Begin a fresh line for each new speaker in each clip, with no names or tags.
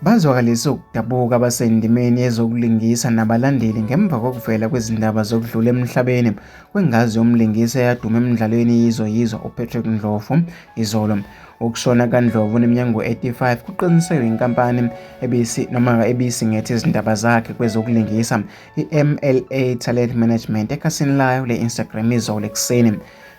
Bazwakalise ukudabuka abasendimeni yezokulingisa nabalandeli ngemva kokuvela kwezindaba zokudlula emhlabeni kwengazi yomlingisi eyaduma emidlalweni Yizo Yizo uPatrick Ndlovu izolo. Ukushona kaNdlovu oneminyaka engu-85 kuqinisekwe inkampani ebisi noma ebisingethe izindaba zakhe kwezokulingisa i-MLA Talent Management ekhasini layo le-Instagram izolo ekuseni.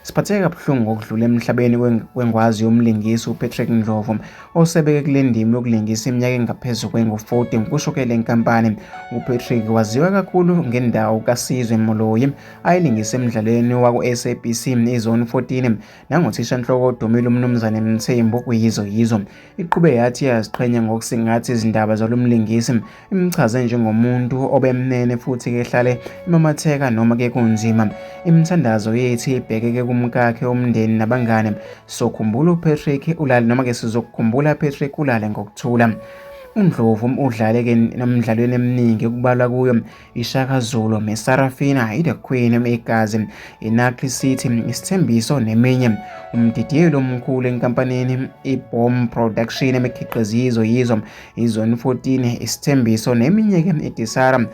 Siphatheke kabuhlungu ngokudlula emhlabeni kwengwazi yomlingisi uPatrick Ndlovu osebeke kule ndima yokulingisa iminyaka engaphezu kwengu-40 kusho ke le nkampani. UPatrick waziwa kakhulu ngendawo kaSizwe Moloi ayilingise emdlalweni waku-SABC iZone 14 nangothishanhloko odumile uMnumzane Mthembu kwiYizo Yizo. Iqhube yathi iyaziqhenya ngokusingatha izindaba zalo mlingisi imchaze njengomuntu obemnene futhi ke ehlale emamatheka noma ke kunzima. Imithandazo yethu ibhekeke kumkakhe, umndeni nabangane. Sokhumbula uPatrick ulale noma ke sizokukhumbula Patrick ulale ngokuthula. UNdlovu udlale ke emidlalweni eminingi kubalwa kuyo iShaka Zulu, iSarafina, iThe Queen, Igazi, iNakli City, Isithembiso neminye. Umdidiyeli omkhulu enkampanini iBomb Production emikhiqizo yizo yizo iZone 14, Isithembiso neminye-ke iDesara.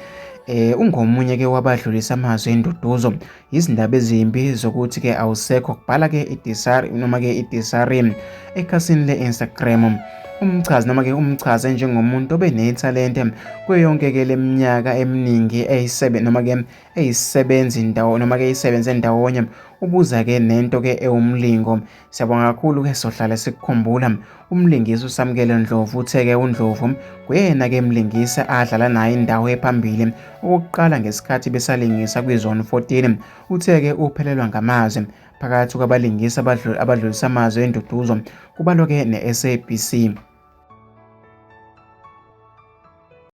Ungomunye ke wabadlulisa amazwi enduduzo izindaba ezimbi zokuthi ke awusekho kubhala ke iDesara noma ke iDesari ekhasini le-Instagram. Umchazi noma ke umchaze njengomuntu obenethalente kuyo yonke ke leminyaka eminingi eyisebe noma ke eyisebenzi ndawo noma ke isebenze ndawonye ubuza ke nento ke ewumlingo. Siyabonga kakhulu ke sohlale sikukhumbula. Umlingisi uSamkelo Ndlovu uthe-ke uNdlovu nguyena-ke mlingisi adlala naye indawo ephambili okokuqala ngesikhathi besalingisa kwiZone 14. Uthe-ke uphelelwa ngamazwi phakathi kwabalingisi abadlulisa amazwi enduduzo kubalwa-ke ne-SABC.